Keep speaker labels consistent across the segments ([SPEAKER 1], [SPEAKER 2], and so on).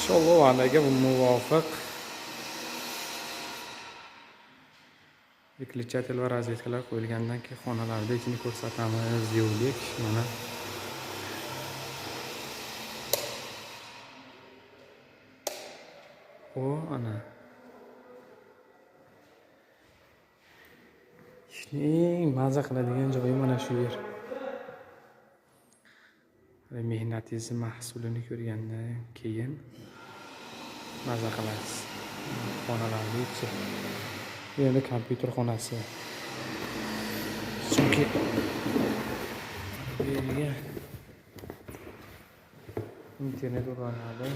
[SPEAKER 1] Inshaalloh va'daga muvofiq выключатель va rozetkalar qo'yilgandan keyin xonalarda ichini ko'rsatamiz deylik. Mana o ana ishni eng maza qiladigan joyi mana shu yer. Mehnatingizni mahsulini ko'rgandan keyin maza qilasiz. Xonalarni ichi. Bu yerda kompyuter xonasi. Chunki bu yerga internet ulanadi,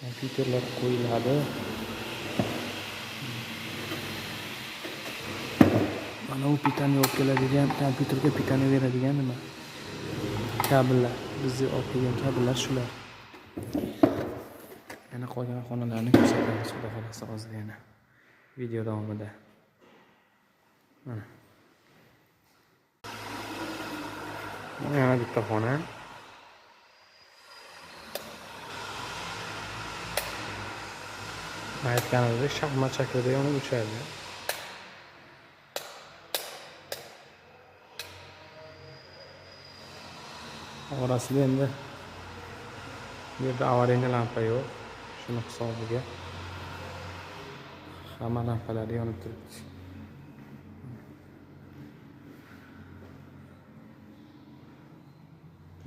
[SPEAKER 1] kompyuterlar qo'yiladi. Mana u pitani olib keladigan, kompyuterga pitani beradigan nima? Kabellar, bizni olib kelgan kabellar shular. Yana qolgan xonalarni ko'rsatamiz, xudo xolasa hozir yana video davomida. Mana. Yana bitta xona. Aytganimizdek shaxmat shaklida yonib o'chadi. Orasida endi bu yerda avariyniy lampa yo'q. Shuni hisobiga hamma lampalar yonib turibdi.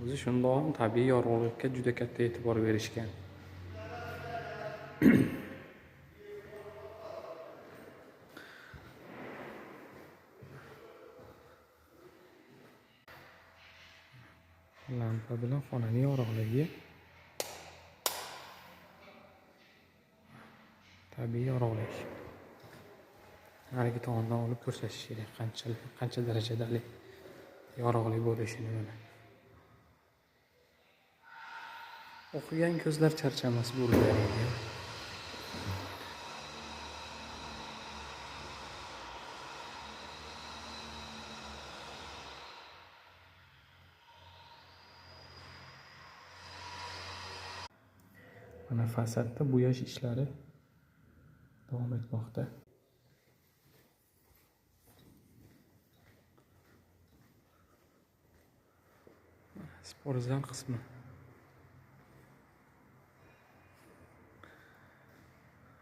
[SPEAKER 1] O'zi shundoq ham tabiiy yorug'likka juda katta e'tibor berishgan. Lampa bilan xonaning yorug'ligi, tabiiy yorug'lik. Narigi tomondan olib ko'rsatish kerak, qancha darajada yorug'lik bo'lishini mana. O'qigan ko'zlar charchamas bo'lgan. Mana fasadda bo'yash ishlari davom etmoqda. Sport zal qismi.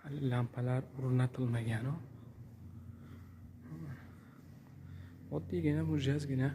[SPEAKER 1] Hali lampalar o'rnatilmagan. Oddiygina, mijozgina